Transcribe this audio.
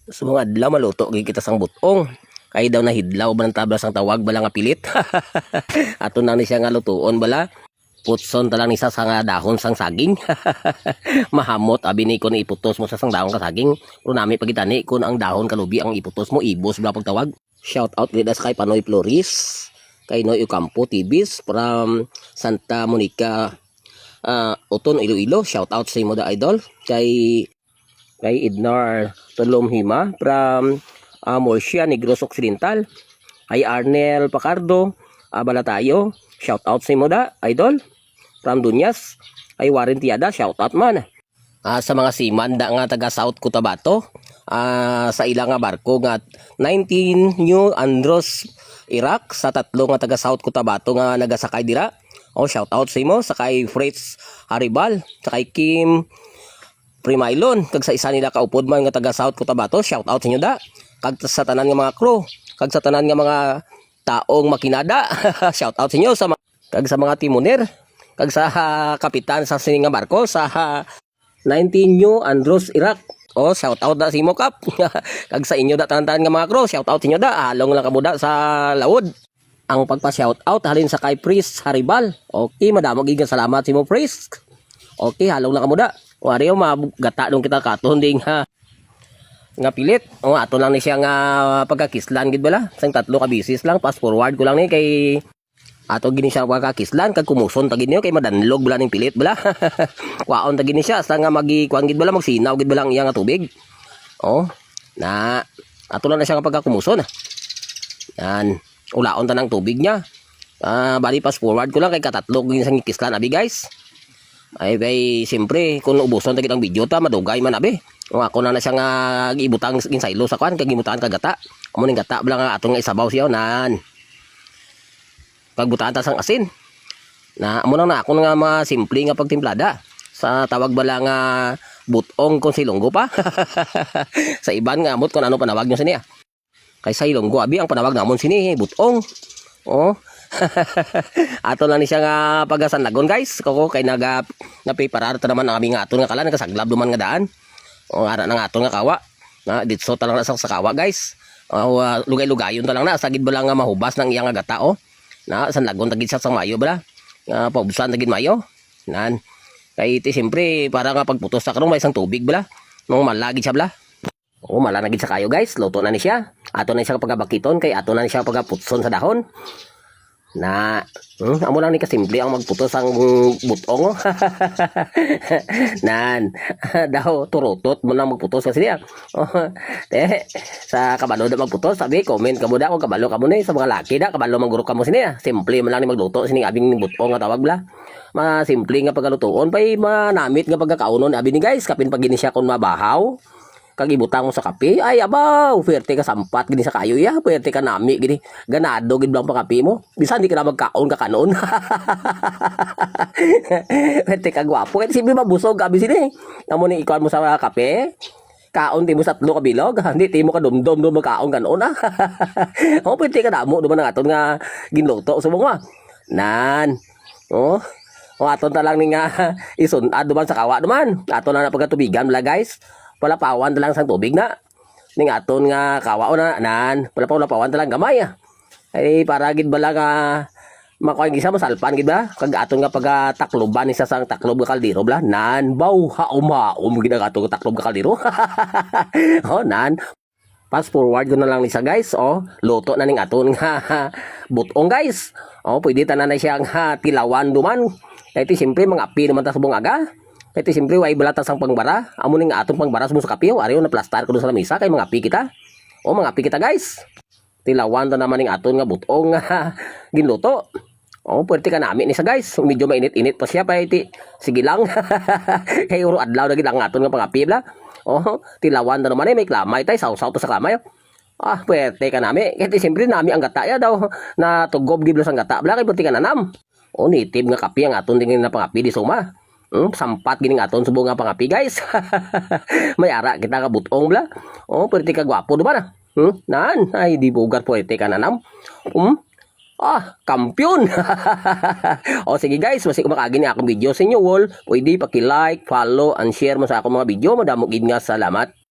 Sa mga adlaw maluto gid kita sang butong. Kay daw nahidlaw ba ng tabla sang tawag bala nga pilit. Ato na ni siya nga lutuon bala. Putson ta lang ni sa nga dahon sang saging. Mahamot abi ni kon iputos mo sa sang dahon ka saging. Pero nami pagitani kun ang dahon kalubi ang iputos mo, ibos bala pagtawag. Shout out gid sa kay Panoy Flores, kay Noy Ocampo Tibis from Santa Monica, Oton, Iloilo. Shout out sa imo da, idol. Kay Idnar Tolomhima from Murcia, Negros Occidental. Kay Arnel Pacardo, Balatayo. Shout out sa imo da, idol. From Dunyas. Kay Warren Tiada, shout out man. Sa mga seaman da nga taga South Cotabato, sa ilang nga barko nga 19 New Andros Iraq, sa tatlo nga taga South Cotabato nga nagasakay dira. Oh, shout out sa imo, sa kay Fritz Haribal, sa kay Kim Primailon, kag sa isa nila kaupod man nga taga South Cotabato, shout out sa inyo da. Kag sa tanan nga mga crew, kag sa tanan nga mga taong makinada, shout out sa inyo sa kag sa mga timoner, kag sa kapitan sa sini nga barko sa 19 New Andros Iraq. Oh, shout out da si imo, kap. Kag sa inyo da tanan nga mga crew, shout out sa inyo da. Halong lang kamo da sa lawod. Ang pagpa-shout out halin sa kay Priest Haribal. Okay, madamo gid nga salamat si mo, Priest. Okay, halong lang kamo da. Wari magata dong kita katon ding ha nga pilit. O ato lang ni siya nga pagkakislan gid bala. Sang tatlo ka bisis lang, fast forward ko lang ni kay ato gini siya pagkakislan kag kumuson ta gid niyo kay madanlog bala ning pilit bala. Kwaon ta gini siya hasta nga magi kuan gid bala, magsinaw gid bala ang iya nga tubig. Oh, na ato lang na siya nga pagkakumuson. Yan. Ulaon ta ng tubig niya. Bali fast forward ko lang kay katatlo gini sang kislan abi, guys. Ay kay siyempre kung ubuson ta gid ang video ta, madugay man abi. O ako na na siya nga gibutang ginsaylo sa kwan kag gibutangan kag gata. Amo ning gata bala nga atong nga isabaw siya nan. Pagbutangan ta sang asin. Na amo nang na ako nga mga simple nga pagtimplada. Sa tawag bala nga butong kung sa Ilonggo pa. Sa iban nga amot kung ano panawag nyo sini ah. Kay sa Ilonggo abi ang panawag namon sini butong. Oh. Ato lang ni siya nga pagasanlagon, guys. Koko kay naga napiparar ta naman ang aming aton nga kalan, nagasaglab duman nga daan. O ara na nga aton nga kawa. Na ditso ta lang na sa kawa, guys. O, lugay-lugayon ta lang na sagid ba lang nga mahubas ng iyang nga gata oh. Na sanlagon ta gid siya sa mayo bala. Nga paubsan ta gid mayo. Nan. Kay iti siyempre para nga pagputos ta karon may isang tubig bala. Nung malagi siya bala. O mala na gid sa kayo, guys. Luto na ni siya. Ato na siya pagabakiton kay ato na ni siya pagaputson sa dahon. Na, amo lang ni kasimple ang magputos ang butong. Oh. Nan, daw turutot mo lang magputos kasi niya. Oh, te, sa kabalo da magputos, sabi, comment ka mo da kung kabalo ka mo ni sa mga laki da, kabalo mangguro ka mo sini. Simple man lang ni magluto sini abing butong nga tawag bla. Ma simple nga pagalutuon pay manamit nga pagkakaunon abi ni, guys, kapin pag gini siya kung mabahaw kag ibutang mo sa kape, ay abaw, puwerte ka sampat gini sa kayo ya, puwerte ka nami gini, ganado gid lang pa kape mo bisan di ka na magkaon ka kanon, puwerte ka gwapo kay simple mabusog abi sini. Amo ni ikuan mo sa kape, kaon ti mo sa tatlo ka bilog, hindi ti mo ka dumdum dum magkaon kanon ah. Oh, puwerte ka damo duman ang aton nga ginluto subong ah. Nan, oh. O aton ta lang ni nga isun-ad duman sa kawa duman. Aton na na pagkatubigan bala, guys. Palapawan ta lang sang tubig na. Ning aton nga kawa o na nan. Palapaw-lapawan ta lang gamay ah. Ay para gid bala nga makuha gisa masalpan gid ba kag aton nga pagatakloban isa sang taklob nga kaldero bala nan baw haum-haum gid ang aton nga taklob nga kaldero. Oh, nan, fast forward ko na lang ni siya, guys. Oh, luto na ning aton nga butong, guys. Oh, pwede tanan na siya nga tilawan duman. Kaya iti siyempre mga api naman ta subong aga. Kaya iti siyempre way balata sang pangbara. Amo ning atong pangbara subong sa kape. Oh, ariyo na plastar ko dun sa lamisa kay mga api kita. Oh, mga api kita, guys. Tilawan ta naman ning aton nga butong nga ginluto. Oh, pwerte ka nami ni sa, guys. Medyo mainit-init pa siya pa iti. Sige lang. Kay uro adlaw na gid ang aton nga pangapi bla. Oh, tilawan ta naman eh, may klamay tay, sawsaw to sa klamay. Oh. Ah, pwerte ka nami. Kaya siyempre nami ang gata ya daw na tugob gid sang gata bla kay pwerte ka nanam. Oh, native nga kape ang aton din na pangapi di suma. Sampat gining aton subong nga pangapi, guys. May ara kita ka butong bla. Oh, pwerte ka gwapo duman ah. Nan, ay di bugat, pwerte ka nanam. Ah, kampiyon! O sige guys, masig makagi ni akong video sa inyo wall. Pwede paki-like, follow, and share mo sa akong mga video. Madamo gid nga salamat.